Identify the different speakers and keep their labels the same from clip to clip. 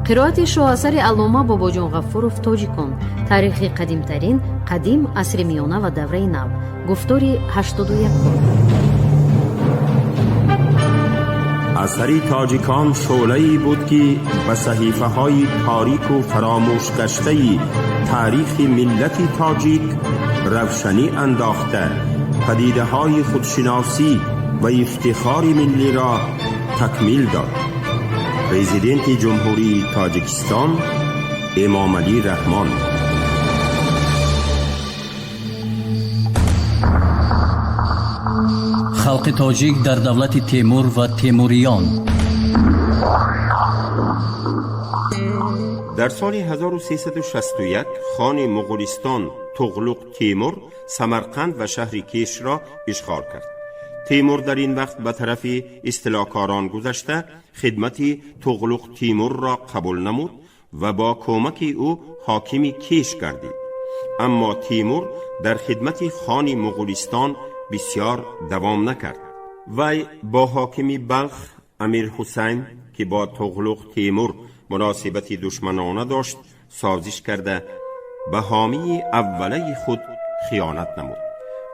Speaker 1: Қироати шоҳасари Аллома Бобоҷон Ғафуров «Тоҷикон. Таърихи қадимтарин, қадим, асри миёна ва давраи нав». Гуфтори 81.
Speaker 2: Асари «Тоҷикон» шӯълае буд, ки ба саҳифаҳои торику фаромӯшгаштаи таърихи миллати тоҷик равшанӣ андохта, падидаҳои худшиносӣ ва ифтихори миллиро такмил дод. Президенти Ҷумҳурии Тоҷикистон Эмомалӣ Раҳмон.
Speaker 3: Халқи тоҷик дар давлати Темур ва темуриён.
Speaker 2: Дар соли 1361 хони Муғулистон Туғлуқ Темур Самарқанд ва шаҳри Кешро ишғол кард. Темур дар ин вақт ба тарафи истилокорон гузашта, хидмати Туғлуқ Тимурро қабул намуд ва бо кӯмаки ӯ ҳокими Кеш гардид. Аммо Тимур дар хидмати хони Муғулистон бисёр давом накард. Вай бо ҳокими Балх Амир Ҳусайн, ки бо Туғлуқ Темур муносибати душманона дошт, созиш карда, ба ҳомии аввалаи худ хиёнат намуд.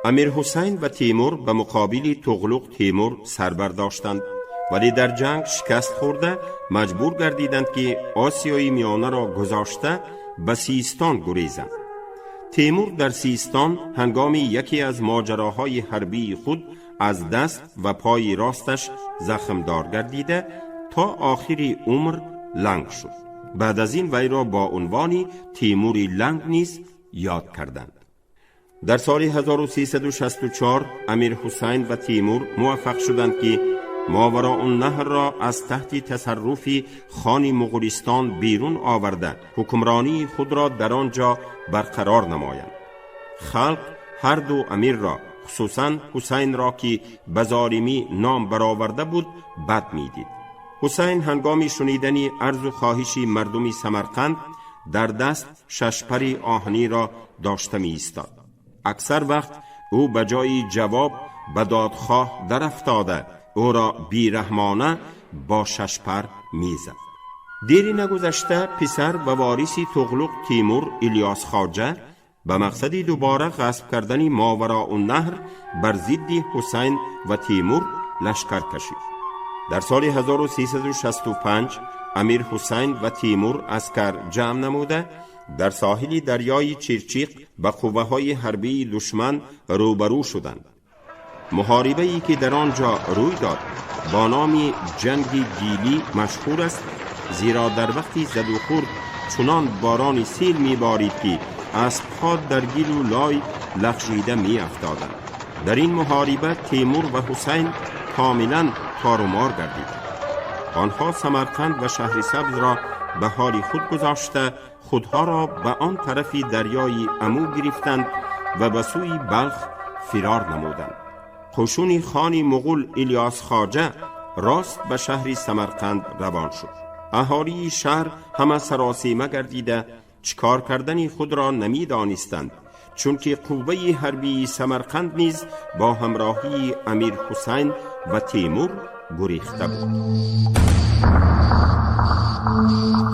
Speaker 2: Амир Ҳусайн ва Тимур ба муқобили Туғлуқ Темур сар бардоштанд, вале дар ҷанг шикаст хӯрда, маҷбур гардиданд, ки Осиёи Миёнаро гузошта, ба Систон гурезанд. Темур дар Систон ҳангоми яке аз моҷароҳои ҳарбии худ аз даст ва пои росташ захмдор гардида, то охири умр ланг шуд. Баъд аз ин вайро бо унвони Темури Ланг низ ёд карданд. Дар соли 1364 Амир Ҳусайн ва Тимур муваффақ шуданд, ки Мовароуннаҳрро аз таҳти тасарруфи хони Муғулистон берун оварда, ҳукмронии худро дар он ҷо барқарор намоянд. Халқ ҳар ду амирро, хусусан Ҳусайнро, ки ба золимӣ ном бароварда буд, бад медид. Ҳусайн ҳангоми шунидани арзу хоҳиши мардуми Самарқанд дар даст шашпари оҳаниро дошта меистод. Аксар вақт ӯ ба ҷои ҷавоб ба додхоҳ дарафтода, ӯро бераҳмона бо шашпар мезад. Дери нагузашта писар ва вориси Туғлуқ Тимур Илёс Хоҷа ба мақсади дубора ғасб кардани Мовароуннаҳр бар зидди Ҳусайн ва Тимур лашкар кашид. Дар соли 1365 Амир Ҳусайн ва Тимур аскар ҷамъ намуда, дар соҳили дарёи Чирчиқ ба қувваҳои ҳарбии душман рӯбарӯ шуданд. Муҳорибае ки дар он ҷо рӯй дод, бо номи ҷанги гилӣ машҳур аст, зеро дар вақти задухӯрд чунон борони сел меборид, ки аспҳо дар гилу лой лағжида меафтоданд. Дар ин муҳориба Темур ва Ҳусайн комилан торумор гардиданд. Онҳо Самарқанд ва Шаҳрисабзро ба ҳоли худ гузошта, худҳоро ба он тарафи дарёи Аму гирифтанд ва ба сӯи Балх фирор намуданд. Қушуни хони муғул Илёс Хоҷа рост ба шаҳри Самарқанд равон шуд. Аҳолии шаҳр ҳама саросема гардида, чикор кардани худро намедонистанд, чунки қувваи ҳарбии Самарқанд низ бо ҳамроҳии Амир Ҳусайн ва Темур гурехта буд.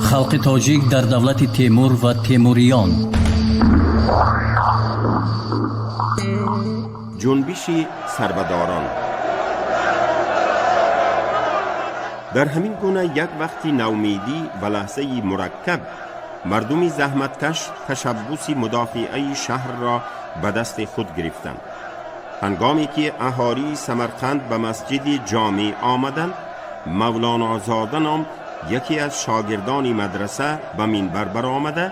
Speaker 3: Халқи тоҷик дар давлати Темур ва темуриён.
Speaker 2: Ҷунбиши сарбадорон. Дар ҳамин гуна як вақти навмедӣ ва лаҳзаи мураккаб мардуми заҳматкаш ташаббуси мудофиаи шаҳрро ба дасти худ гирифтанд. Ҳангоме ки аҳолии Самарқанд ба масҷиди ҷомеъ омаданд, Мавлонозода ном яке аз шогирдони мадраса ба минбар баромада,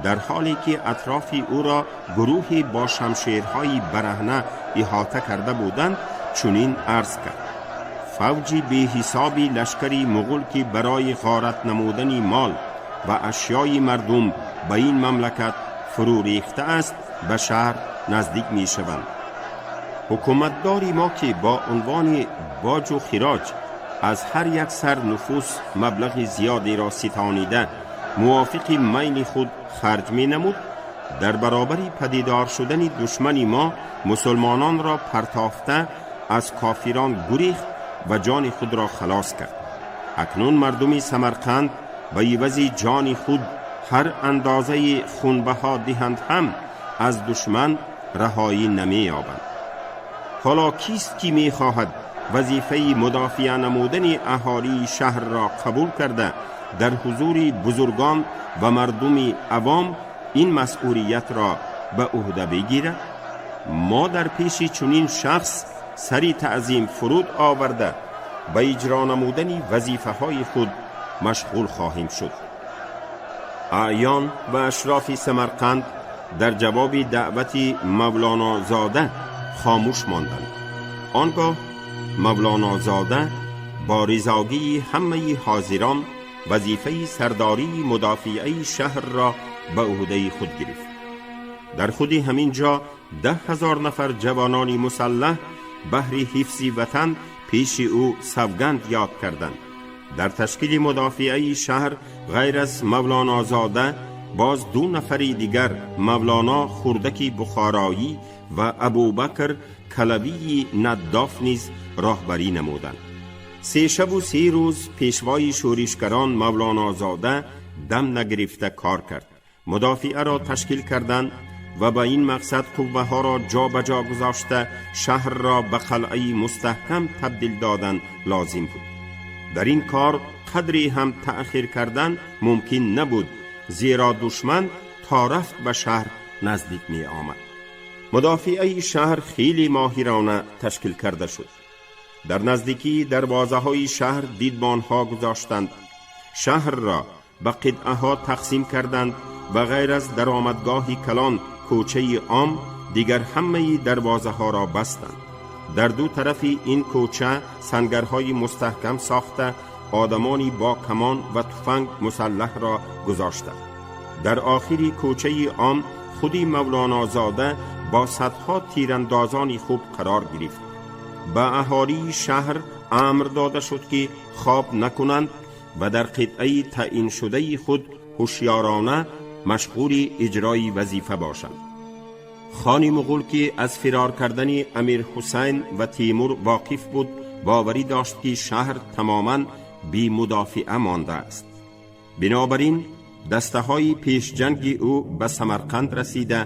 Speaker 2: дар ҳоле ки атрофи ӯро гурӯҳе бо шамшерҳои бараҳна иҳота карда буданд, чунин арз кард: «Фавҷи беҳисоби лашкари муғул, ки барои ғорат намудани мол ва ашёи мардум ба ин мамлакат фурӯ рехта аст, ба шаҳр наздик мешаванд. Ҳукуматдори мо, ки бо унвони боҷу хироҷ аз ҳар як сар нуфус маблағи зиёдеро ситонида мувофиқи майли худ харҷ менамуд, дар баробари падидор шудани душмани мо мусулмононро партофта аз кофирон гурехт ва ҷони худро халос кард. Акнун мардуми Самарқанд ба ивази ҷони худ ҳар андозаи хунбаҳо диҳанд ҳам аз душман раҳоӣ намеёбанд. Ҳоло кист ки мехоҳад вазифаи мудофиа намудани аҳолии шаҳрро қабул карда дар ҳузури бузургон ва мардуми авом ин масъулиятро ба ӯҳда бигирад? Мо дар пеши чунин шахс сари таъзим фуруд оварда ба иҷро намудани вазифаҳои худ машғул хоҳем шуд. Аъён ва ашрофи Самарқанд дар ҷавоби даъвати Мавлонозода хомӯш монданд. Он гоҳ Мавлонозода бо ризогии ҳамаи ҳозирон вазифаи сардарии мудофиаи шаҳрро ба ӯҳдаи худ гирифт. Дар худи ҳамин ҷо 10,000 нафар ҷавонони мусаллаҳ баҳри ҳифзи ватан пеши ӯ савганд ёд карданд. Дар ташкили мудофиаи шаҳр ғайр аз Мавлонозода боз ду нафари дигар, Мавлоно Хурдаки Бухороӣ ва Абубакр Калавии Наддоф низ роҳбарӣ намуданд. 3 шабу 3 рӯз пешвои шӯришгарон Мавлонозода дам нагирифта кор кард. Мудофиаро ташкил карданд ва ба ин мақсад қувваҳоро ҷо ба ҷо гузошта шаҳрро ба қалъаи мустаҳкам табдил додан лозим буд. Дар ин кор қадре ҳам таъхир кардан мумкин набуд, зеро душман то рафт ба шаҳр наздик меомад. Мудофиаи шаҳр хеле моҳирона ташкил карда шуд. Дар наздикии дарвозаҳои шаҳр дидбонҳо гузоштанд, шаҳрро ба қитъаҳо тақсим карданд ва ғайр аз даромадгоҳи калон кӯчаи ом дигар ҳамаи дарвозаҳоро бастанд. Дар ду тарафи ин кӯча сангарҳои мустаҳкам сохта одамони бо камон ва туфанг мусаллаҳро гузоштанд. Дар охири кӯчаи ом худи Мавлонозода бо садҳо тирандозони хуб қарор гирифт. Ба аҳолии шаҳр амр дода шуд, ки хоб накунанд ва дар қитъаи таъиншудаи худ ҳушёрона машғули иҷрои вазифа бошанд. Хони муғул, ки аз фирор кардани Амир Ҳусайн ва Тимур воқиф буд, боварӣ дошт, ки шаҳр тамоман бемудофиа мондааст. Бинобар ин дастаҳои пешҷанги ӯ ба Самарқанд расида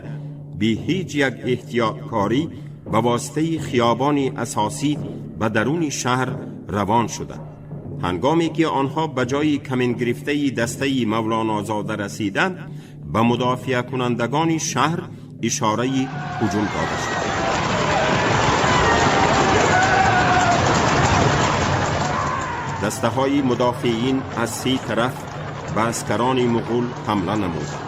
Speaker 2: бе ҳеҷ як эҳтиёткорӣ ба воситаи хиёбони асосӣ ба даруни шаҳр равон шуданд. Ҳангоме ки онҳо ба ҷои камингирифтаи дастаи Мавлонозода расиданд, ба мудофиакунандагони шаҳр ишораи ҳуҷум дода шуд. Дастаҳои мудофиин аз 3 тараф ба аскарони муғул ҳамла намуданд.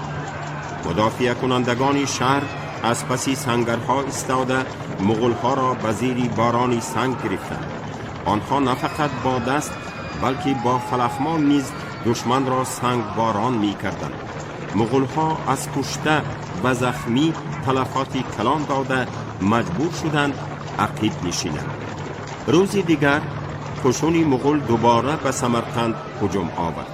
Speaker 2: Мудофиакунандагони шаҳр аз паси сангарҳо истода муғулҳоро ба зери борони санг гирифтанд. Онҳо на фақат бо даст, балки бо фалахмон низ душманро сангборон мекарданд. Муғулҳо аз кушта ва захмӣ талафоти калон дода маҷбур шуданд ақиб нишинанд. Рӯзи дигар қушуни муғул дубора ба Самарқанд ҳуҷум овард.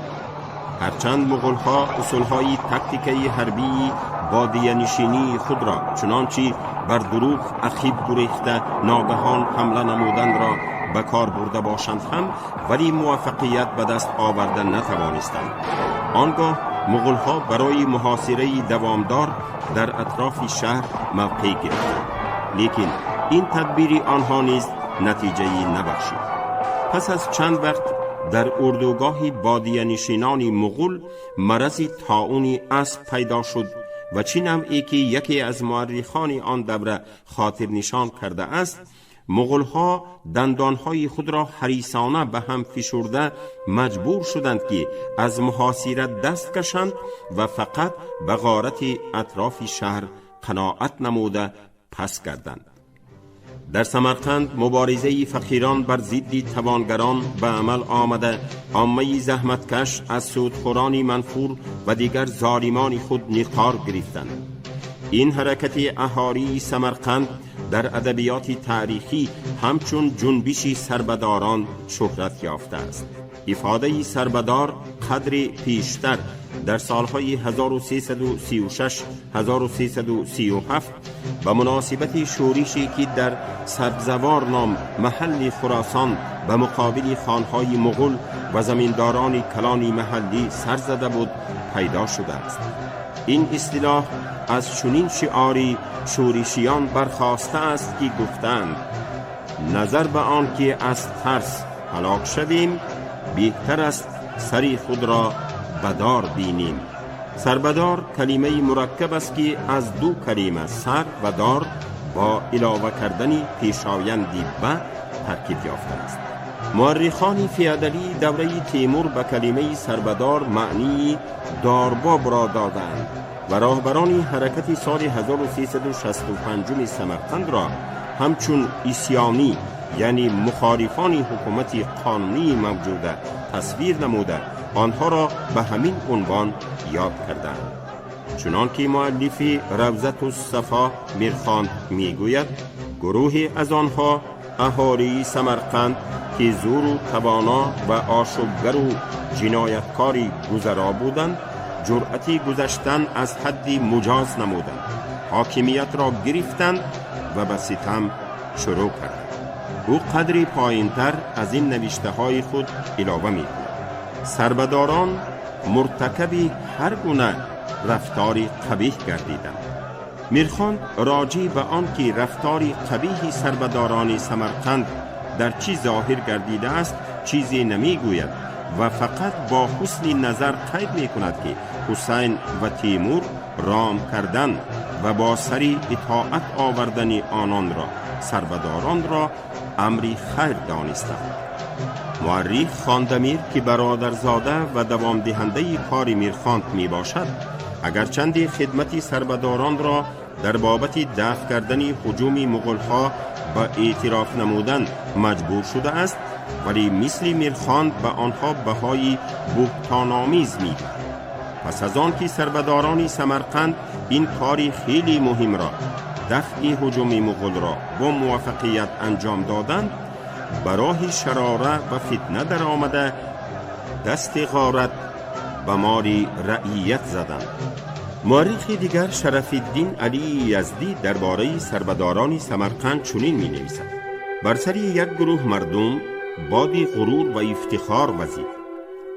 Speaker 2: Ҳарчанд муғулҳо усулҳои тактикаи ҳарбии бодиянишинии худро чунончи бар дурӯғ ақиб гурехта ногаҳон ҳамла намуданро ба кор бурда бошанд ҳам, вале муваффақият ба даст оварда натавонистанд. Он гоҳ муғулҳо барои муҳосираи давомдор дар атрофи шаҳр мавқеъ гирифтанд. Лекин ин тадбири онҳо низ натиҷаи набахшид. Пас аз чанд вақт дар урдугоҳи бодиянишинони муғул марази таъуни асп пайдо шуд ва чӣ навъе ки яке аз муаррихони он давра хотирнишон кардааст, муғулҳо дандонҳои худро ҳарисона ба ҳам фишурда маҷбур шуданд, ки аз муҳосира даст кашанд ва фақат ба ғорати атрофи шаҳр қаноат намуда пас гарданд. Дар Самарқанд муборизаи фақирон бар зидди тавонгарон ба амал омада оммаи заҳматкаш аз судхӯрони манфур ва дигар золимони худ ниқор гирифтанд. Ин ҳаракати аҳолии Самарқанд дар адабиёти таърихӣ ҳамчун ҷунбиши сарбадорон шӯҳрат ёфтааст. Ифодаи сарбадор қадри пештар дар солҳои 1336 1337 ба муносибати шӯрише ки дар Сабзавор ном маҳалли Хуросон ба муқобили хонҳои муғул ва заминдорони калони маҳаллӣ сар зада буд, пайдо шудааст. Ин истилоҳ аз чунин шиори шӯришиён бархостааст, ки гуфтанд: «Назар ба он ки аз тарс ҳалок шавем, беҳтар аст сари худро ба дор бинем». Сарбадор калимаи мураккаб аст, ки аз ду калима сар ва дор бо илова кардани пешоянди ба таркиб ёфтааст. Муаррихони феодалии давраи Темур ба калимаи сарбадор маънии дорбобро додаанд ва роҳбарони ҳаракати соли 1365 Самарқандро ҳамчун исьёнӣ, яъне мухолифони ҳукумати қонунии мавҷуда тасвир намуда, онҳоро ба ҳамин унвон ёд карданд. Чунон ки муаллифи Равзату Сафо Мирхонд мегӯяд, гурӯҳе аз онҳо, аҳолии Самарқанд, ки зӯру тавоно ва ошӯбгару ҷинояткори гузаро буданд, ҷуръати гузаштан аз ҳадди муҷоз намуданд, ҳокимиятро гирифтанд ва ба ситам шурӯъ карданд. Ӯ қадри поинтар аз ин навиштаҳои худ илова мекунад: сарбадорон муртакаби ҳар гуна рафтори қабиҳ гардиданд. Мирхонд роҷеъ ба он ки рафтори қабиҳи сарбадорони Самарқанд дар чӣ зоҳир гардидааст, чизе намегӯяд ва фақат бо ҳусни назар қайд мекунад, ки Ҳусайн ва Тимур ром кардан ва бо сари итоат овардани ононро, сарбадоронро, амри хайр донистанд. Муаррих Хондамир, ки бародарзода ва давомдиҳандаи кори Мирхонд мебошад, агарчанде хидмати сарбадоронро дар бобати дафъ кардани ҳуҷуми муғулҳо ба эътироф намудан маҷбур шудааст, вале мисли Мирхонд ба онҳо баҳои буҳтономез медиҳад. Пас аз он ки сарбадорони Самарқанд ин кори хеле муҳимро, дафъи ҳуҷуми муғулро, бо муваффақият анҷом доданд, ба роҳи шарора ва фитна даромада, дасти ғорат ба моли раият заданд. Муаррихи дигар, Шарафиддин Алии Яздӣ, дар бораи сарбадорони Самарқанд чунин менависад: бар сари як гурӯҳ мардум боди ғурур ва ифтихор вазид.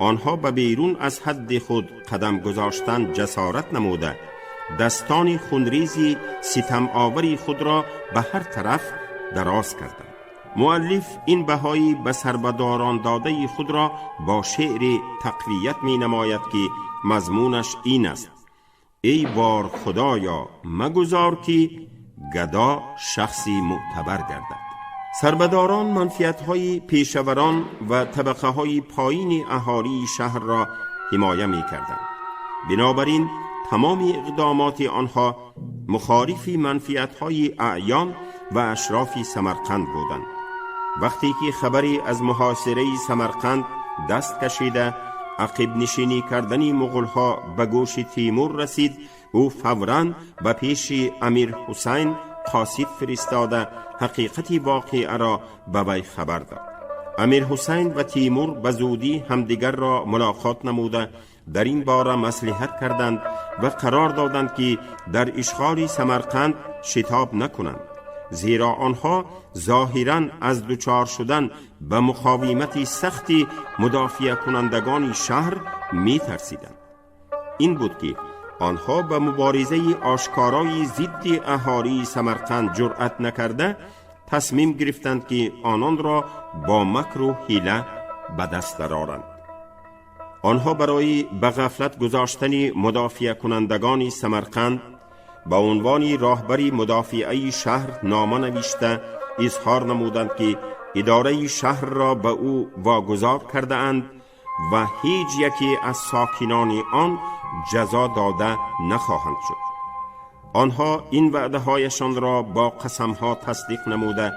Speaker 2: Онҳо ба берун аз ҳадди худ қадам гузоштан ҷасорат намуда, дастони хунрези ситамовари худро ба ҳар тараф дароз карданд. Муаллиф ин баҳои ба сарбадорон додаи худро бо шеъре тақвият менамояд, ки мазмунаш ин аст: «Эй бор худоё, магузор, ки гадо шахси мӯътабар гардад». Сарбадорон манфиатҳои пешаварон ва табақаҳои поини аҳолии шаҳрро ҳимоя мекарданд. Бинобар ин тамоми иқдомоти онҳо мухолифи манфиатҳои аъён ва ашрофи Самарқанд буданд. Вақте ки хабаре аз муҳосираи Самарқанд даст кашида ақибнишинӣ кардани муғулҳо ба гӯши Тимур расид, ӯ фавран ба пеши Амир Ҳусайн қосид фиристода, ҳақиқати воқеаро ба вай хабар дод. Амир Ҳусайн ва Тимур ба зудӣ ҳамдигарро мулоқот намуда, дар ин бора маслиҳат карданд ва қарор доданд, ки дар ишғоли Самарқанд шитоб накунанд, зеро онҳо зоҳиран аз дучор шудан ба муқовимати сахти мудофиакунандагони шаҳр метарсиданд. Ин буд, ки онҳо ба муборизаи ошкорои зидди аҳолии Самарқанд ҷуръат накарда, тасмим гирифтанд, ки ононро бо макру ҳила ба даст дароранд. Онҳо барои ба ғафлат гузоштани мудофиакунандагони Самарқанд ба унвони роҳбари мудофиаи шаҳр нома навишта, изҳор намуданд, ки идораи шаҳрро ба ӯ вогузор кардаанд ва ҳеҷ яке аз сокинони он ҷазо дода нахоҳанд шуд. Онҳо ин ваъдаҳояшонро бо қасамҳо тасдиқ намуда,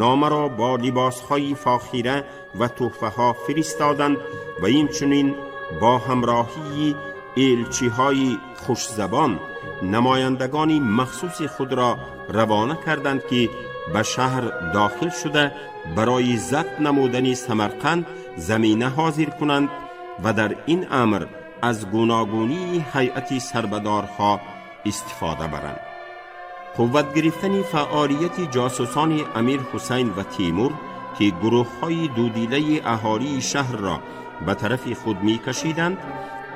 Speaker 2: номаро бо либосҳои фохира ва тӯҳфаҳо фиристоданд ва инчунин бо ҳамроҳии элчиҳои хушзабон намояндагони махсуси худро равона карданд, ки ба шаҳр дохил шуда барои забт намудани Самарқанд замина ҳозир кунанд ва дар ин амр аз гуногунии ҳайати сарбадорҳо истифода баранд. Қувват гирифтани фаъолияти ҷосусони Амир Ҳусайн ва Тимур, ки гурӯҳҳои дудилаи аҳолии шаҳрро ба тарафи худ мекашиданд,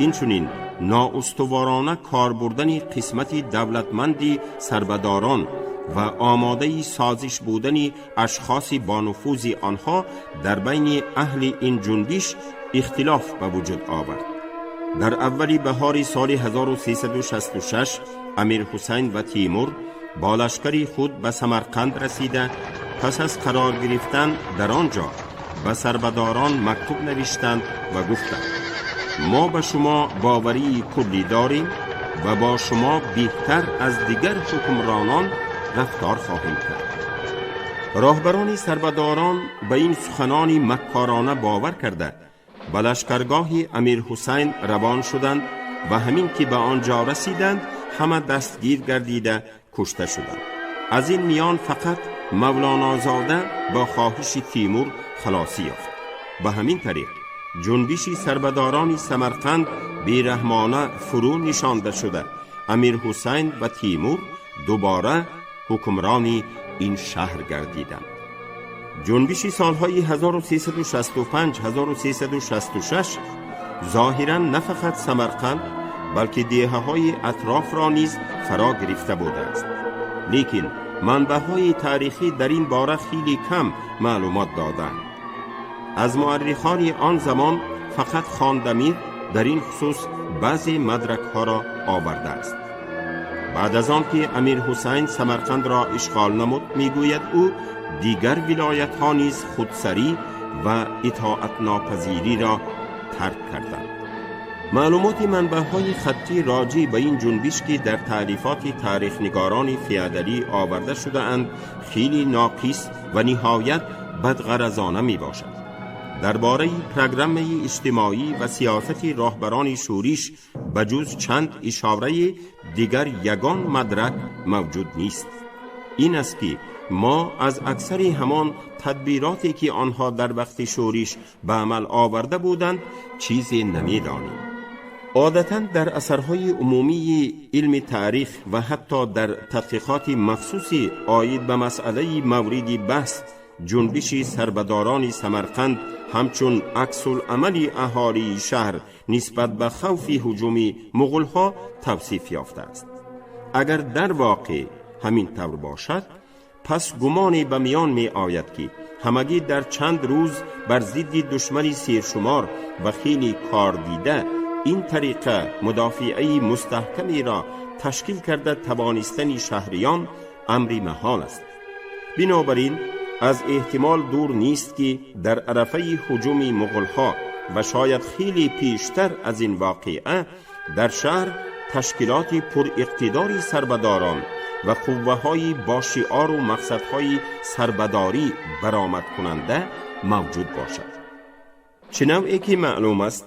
Speaker 2: инчунин ноустуворона кор бурдани қисмати давлатманди сарбадорон ва омодаи созиш будани ашхоси бонуфузи онҳо дар байни аҳли ин ҷунбиш ихтилоф ба вуҷуд овард. Дар аввали баҳори соли 1366 Амир Ҳусайн ва Тимур бо лашкари худ ба Самарқанд расида, пас аз қарор гирифтан дар он ҷо ба сарбадорон мактуб навиштанд ва гуфтанд: мо ба шумо боварии куллӣ дорем ва бо шумо беҳтар аз дигар ҳукмронон рафтор хоҳем кард. Роҳбарони сарбадорон ба ин суханони маккорона бовар карда ба лашкаргоҳи Амир Ҳусайн равон шуданд ва ҳамин ки ба он ҷо расиданд, ҳама дастгир гардида кушта шуданд. Аз ин миён фақат Мавлонозода бо хоҳиши Тимур халосӣ ёфт. Ба ҳамин тариқ ҷунбиши сарбадорони Самарқанд бераҳмона фурӯ нишонда шуда, Амир Ҳусайн ва Тимур дубора ҳукмрони ин шаҳр гардиданд. Ҷунбиши солҳои 1365-1366 зоҳиран на фақат Самарқанд, балки деҳаҳои атрофро низ фаро гирифта будааст. Лекин манбаъҳои таърихӣ дар ин бора хеле кам маълумот доданд. Аз муаррихони он замон фақат Хондамир дар ин хусус баъзе мадракҳоро овардааст. Баъд аз он ки Амир Ҳусайн Самарқандро ишғол намуд, мегӯяд ӯ, дигар вилоятҳо низ худсарӣ ва итоатнопазириро тарк карданд. Маълумоти манбаъҳои хаттӣ роҷеъ ба ин ҷунбиш, ки дар таълифоти таърихнигорони феодалӣ оварда шудаанд, хеле ноқис ва ниҳоят бадғаразона мебошад. Дар бораи программаи иҷтимоӣ ва сиёсати роҳбарони шӯриш ба ҷуз чанд ишораи дигар ягон мадрак мавҷуд нест. Ин аст ки мо аз аксари ҳамон тадбироте ки онҳо дар вақти шӯриш ба амал оварда буданд, чизе намедонем. Одатан дар асарҳои умумии илми таърих ва ҳатто дар тадқиқоти махсуси оид ба масъалаи мавриди баҳс ҷунбиши сарбадорони Самарқанд ҳамчун аксулъамали аҳолии шаҳр нисбат ба хавфи ҳуҷуми муғулҳо тавсиф ёфтааст. Агар дар воқеъ ҳамин тавр бошад, пас гумоне ба миён меояд, ки ҳамагӣ дар чанд рӯз бар зидди душмани сершумор ва хеле кордида ин тариқа мудофиаи мустаҳкамеро ташкил карда тавонистани шаҳриён амри маҳол аст. Бинобар ин аз эҳтимол дур нест, ки дар арафаи ҳуҷуми муғулҳо ва шояд хеле пештар аз ин воқеа дар шаҳр ташкилоти пуриқтидори сарбадорон ва қувваҳои бо шиору мақсадҳои сарбадорӣ баромадкунанда мавҷуд бошад. Чӣ навъе ки маълум аст,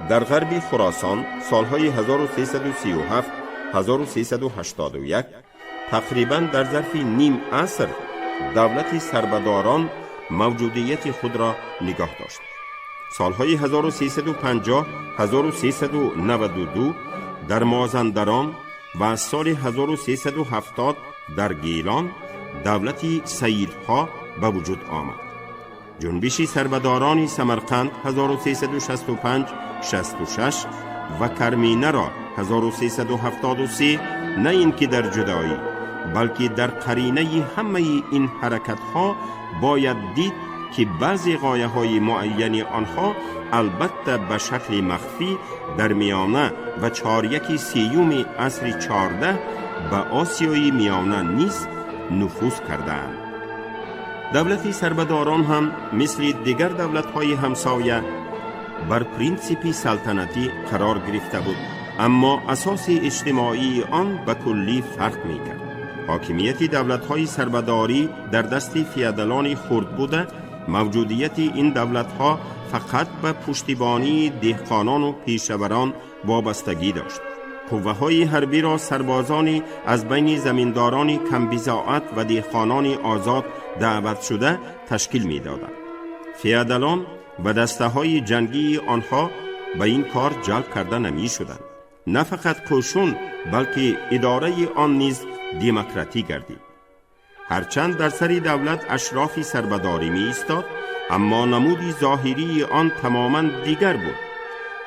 Speaker 2: дар ғарби Хуросон солҳои 1337-1381 тақрибан дар зарфи ним аср давлати сарбадорон мавҷудияти худро нигоҳ дошт. Солҳои 1350-1392 дар Мозандарон ва аз соли 1370 дар Гелон давлати саидҳо ба вуҷуд омад. Ҷунбиши сарбадорони Самарқанд 1365-66 ва Карминаро 1373 на ин ки дар ҷудоӣ, балки дар қаринаи ҳамаи ин ҳаракатҳо бояд дид, ки баъзе ғояҳои муайяни онҳо албатта ба шакли махфӣ дар миёна ва чоряки сеюми асри 14 ба Осиёи Миёна низ нуфуз кардаанд. Давлати сарбадорон ҳам мисли дигар давлатҳои ҳамсоя бар принсипи салтанатӣ қарор гирифта буд, аммо асоси иҷтимоии он ба куллӣ фарқ мекард. Ҳокимияти давлатҳои сарбадорӣ дар дасти феодалони хурд буда, мавҷудияти ин давлатҳо фақат ба пуштибонии деҳқонону пешаварон вобастагӣ дошт. Қувваҳои ҳарбиро сарбозони аз байни заминдорони камбизоат ва деҳқонони озод даъватшуда ташкил медоданд. Феодалон ва дастаҳои ҷангии онҳо ба ин кор ҷалб карда намешуданд. На фақат қӯшун, балки идораи он низ демократӣ гардид. Ҳарчанд дар сари давлат ашрофи сарбадорӣ меистод, аммо намуди зоҳирии он тамоман дигар буд.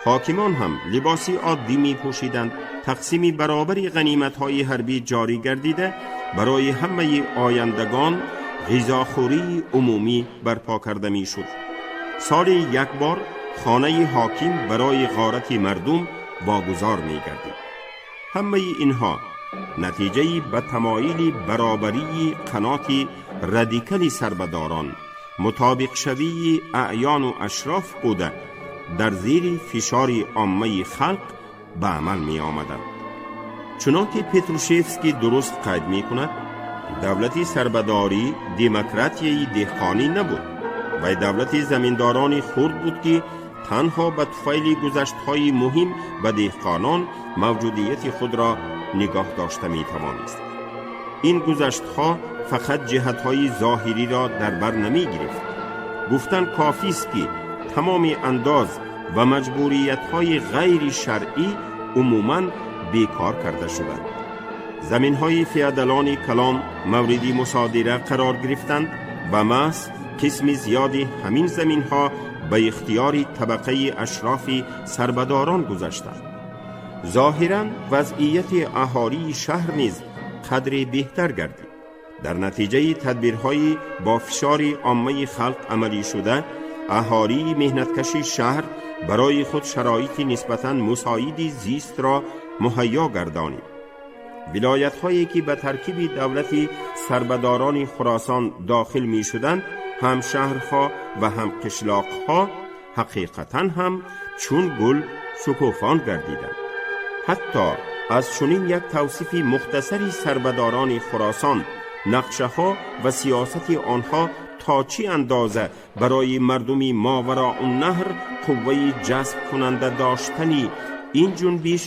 Speaker 2: Ҳокимон ҳам либоси оддӣ мепӯшиданд. Тақсими баробари ғаниматҳои ҳарбӣ ҷорӣ гардида, барои ҳамаи ояндагон ғизохӯрии умумӣ барпо карда мешуд. Соли як бор хонаи ҳоким барои ғорати мардум вогузор мегардид. Ҳамаи инҳо натиҷаи ба тамоили баробарии қаноти радикали сарбадорон, мутобиқшавии аъёну ашроф буда, дар зери фишори оммаи халқ ба амал меомаданд. Чунон ки Петрушевский дуруст қайд мекунад, давлати сарбадорӣ демократияи деҳқонӣ набуд. Вай давлати заминдорони хурд буд, ки танҳо ба туфайли гузаштҳои муҳим ба деҳқонон мавҷудияти худро нигоҳ дошта метавонист. Ин гузаштҳо фақат ҷиҳатҳои зоҳириро дар бар намегирифт. Гуфтан кофист, ки тамоми андоз ва маҷбуриятҳои ғайри шаръӣ умуман бекор карда шуданд. Заминҳои феодалони калон мавриди мусодира қарор гирифтанд ва маҳз қисми зиёди ҳамин заминҳо ба ихтиёри табақаи ашрофи сарбадорон гузаштанд. Зоҳиран вазъияти аҳолии шаҳр низ қадре беҳтар гардид. Дар натиҷаи тадбирҳои бо фишори оммаи халқ амалӣ шуда, аҳолии меҳнаткаши шаҳр барои худ шароити нисбатан мусоиди зистро муҳайё гардонид. Вилоятҳое ки ба таркиби давлати сарбадорони Хуросон дохил мешуданд, ҳам шаҳрҳо ва ҳам қишлоқҳо, ҳақиқатан ҳам чун гул шукуфон гардиданд. Ҳатто аз чунин як тавсифи мухтасари сарбадорони Хуросон нақшаҳо ва сиёсати онҳо то чӣ андоза барои мардуми Мовароуннаҳр қувваи ҷазбкунанда доштани ин ҷунбиш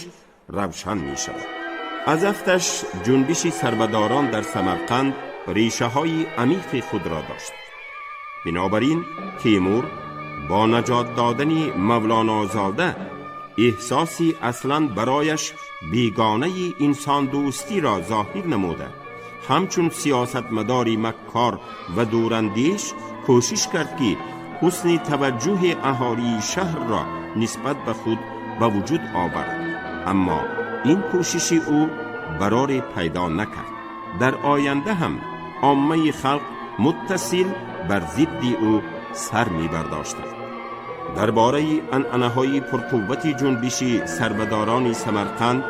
Speaker 2: равшан мешавад. Аз афташ ҷунбиши сарбадорон дар Самарқанд решаҳои амиқи худро дошт. Бинобар ин Темур бо наҷот додани Мавлонозода эҳсоси аслан барояш бегонаи инсондӯстиро зоҳир намуда, ҳамчун сиёсатмадори маккор ва дурандеш кӯшиш кард, ки ҳусни таваҷҷӯҳи аҳолии шаҳрро нисбат ба худ ба вуҷуд овард. Аммо ин кӯшиши ӯ бароре пайдо накард. Дар оянда ҳам оммаи халқ муттасил бар зидди ӯ сар мебардоштанд. Дар бораи анъанаҳои пурқуввати ҷунбиши сарбадорони Самарқанд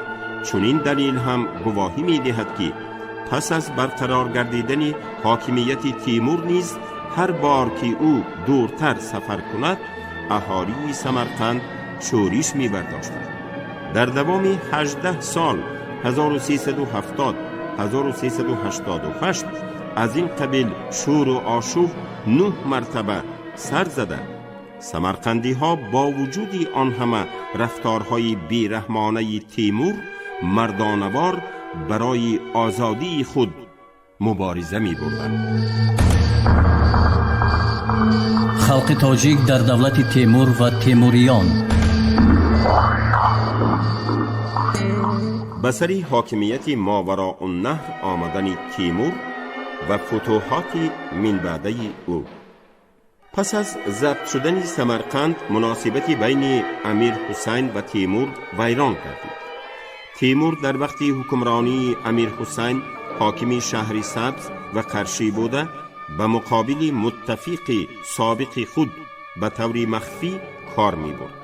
Speaker 2: чунин далил ҳам гувоҳӣ медиҳад, ки пас аз барқарор гардидани ҳокимияти Тимур низ ҳар бор ки ӯ дуртар сафар кунад, аҳолии Самарқанд шӯриш мебардоштанд. Дар давоми 18 сол, 1370 1388, аз ин қабил шӯру ошӯб нӯҳ мартаба сар зада, самарқандиҳо бо вуҷуди он ҳама рафторҳои бераҳмонаи Тимур мардонавор барои озодии худ мубориза мебурданд.
Speaker 3: Халқи тоҷик дар давлати Темур ва темуриён.
Speaker 2: Ба сари ҳокимияти Мовароуннаҳр омадани Тимур ва футӯҳоти минбаъдаи ӯ. Пас аз забт шудани Самарқанд муносибати байни Амир Ҳусайн ва Тимур вайрон гардид. Тимур дар вақти ҳукмронии Амир Ҳусайн ҳокими шаҳри Сабз ва Қаршӣ буда, ба муқобили муттафиқи собиқи худ ба таври махфӣ кор мебурд.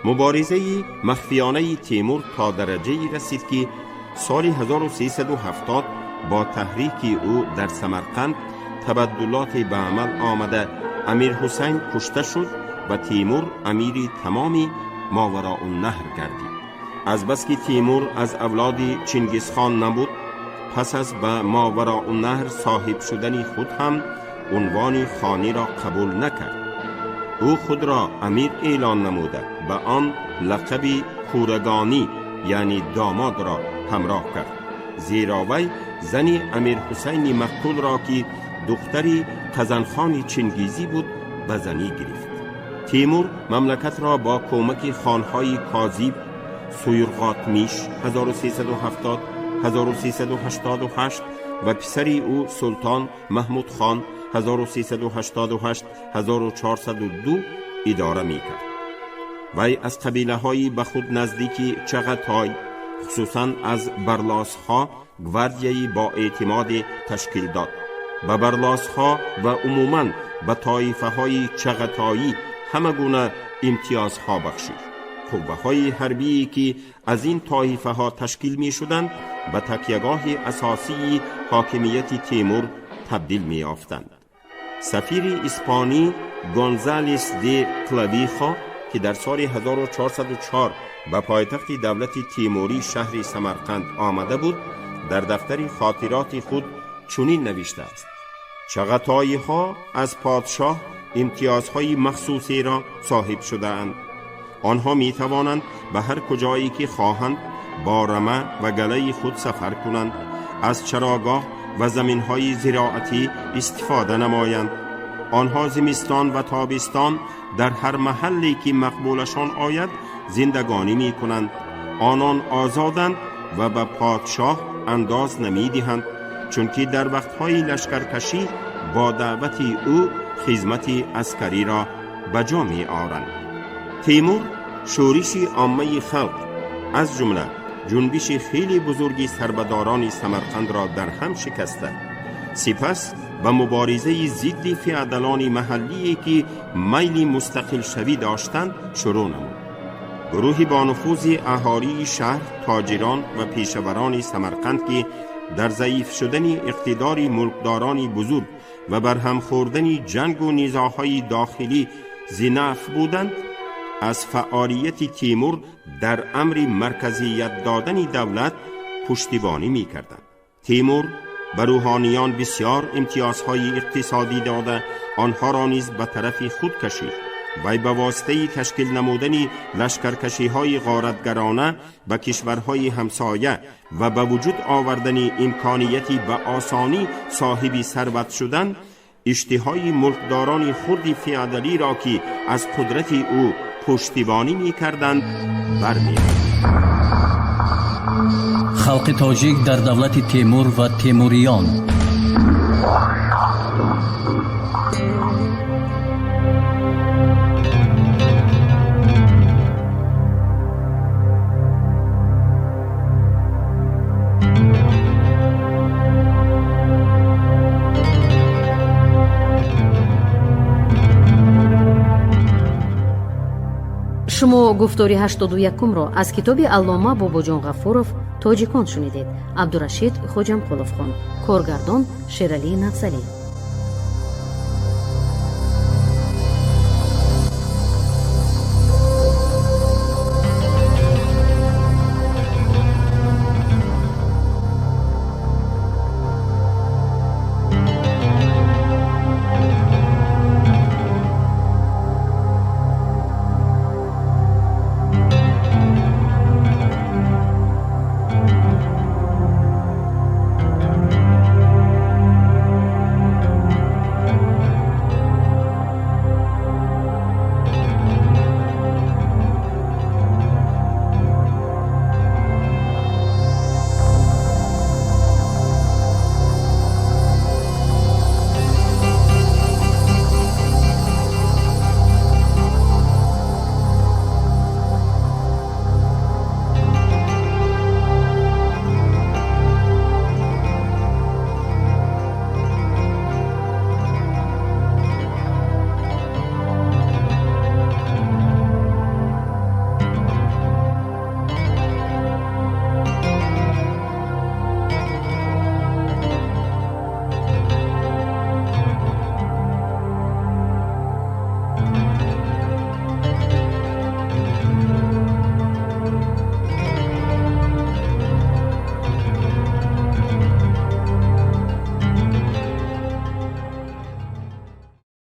Speaker 2: Муборизаи махфиёнаи Тимур то дараҷае расид, ки соли 1370 бо таҳрики ӯ дар Самарқанд табаддулоте ба амал омада, Амир Ҳусайн кушта шуд ва Тимур амири тамоми Мовароуннаҳр гардид. Азбаски Тимур аз авлоди Чингизхон набуд, пас аз ба Мовароуннаҳр соҳиб шудани худ ҳам унвони хониро қабул накард. Ӯ худро амир эълон намуда, ба он лақаби кӯрагонӣ, яъне домодро ҳамроҳ кард, зеро вай зани Амирҳусайни мақтулро, ки духтари Қазанхони Чингизӣ буд, ба занӣ гирифт. Темур мамлакатро бо кӯмаки хонҳои Козиб, Суюрғотмиш 1370 1388 ва писари ӯ Султон Маҳмудхон 1388 1402 идора мекард. Вай аз қабилаҳои ба худ наздики Чағатой, хусусан аз барлосҳо, гвардияи боэътимоде ташкил дод. Ба барлосҳо ва умуман ба тоифаҳои чағатоӣ ҳама гуна имтиёзҳо бахшид. Қувваҳои ҳарбие, ки аз ин тоифаҳо ташкил мешуданд, ба такягоҳи асосии ҳокимияти Темур табдил меёфтанд. Сафири испонӣ Гонзалес де Клавихо, ки дар соли 1404 ба пойтахти давлати Темурӣ, шаҳри Самарқанд омада буд, дар дафтари хотироти худ чунин навиштааст: чағатоиҳо аз подшоҳ имтиёзҳои махсусеро соҳиб шудаанд. Онҳо метавонанд ба ҳар куҷое ки хоҳанд бо рама ва галаи худ сафар кунанд, аз чарогоҳ ва заминҳои зироатӣ истифода намоянд. Онҳо зимистон ва тобистон дар ҳар маҳалле ки мақбулашон ояд зиндагонӣ мекунанд. Онон озоданд ва ба подшоҳ андоз намедиҳанд, чунки дар вақтҳои лашкаркашӣ бо даъвати ӯ хизмати аскариро ба ҷо меоранд. Темур шӯриши оммаи халқ, аз ҷумла ҷунбиши хеле бузурги сарбадорони Самарқандро дар ҳам шикаста, сипас ба муборизаи зидди феодалони маҳаллие, ки майли мустақилшавӣ доштанд, шурӯъ намуд. Гурӯҳи бонуфузи аҳолии шаҳр, тоҷирон ва пешаварони Самарқанд, ки дар заиф шудани иқтидори мулкдорони бузург ва барҳам хӯрдани ҷангу низоъҳои дохилӣ зинаф буданд, аз фаъолияти Темур дар амри марказият додани давлат пуштибонӣ мекарданд. Темур ба рӯҳониён бисёр имтиёзҳои иқтисодӣ дода, онҳоро низ ба тарафи худ кашид. Вай ба воситаи ташкил намудани лашкаркашиҳои ғоратгарона ба кишварҳои ҳамсоя ва ба вуҷуд овардани имконияти ба осонӣ соҳиби сарват шудан, иштиҳои мулкдорони хурди феодалиро, ки аз қудрати ӯ пуштибонӣ мекарданд, бармеовард.
Speaker 3: Халқи тоҷик дар давлати Темур ва темуриён.
Speaker 1: Шумо гуфтори 81-ро аз китоби аллома Бобоҷон Ғафуров «Тоҷикон» шунидед. Абдурашид Хоҷамқулов хонд, коргардон Шералӣ Нақзалӣ.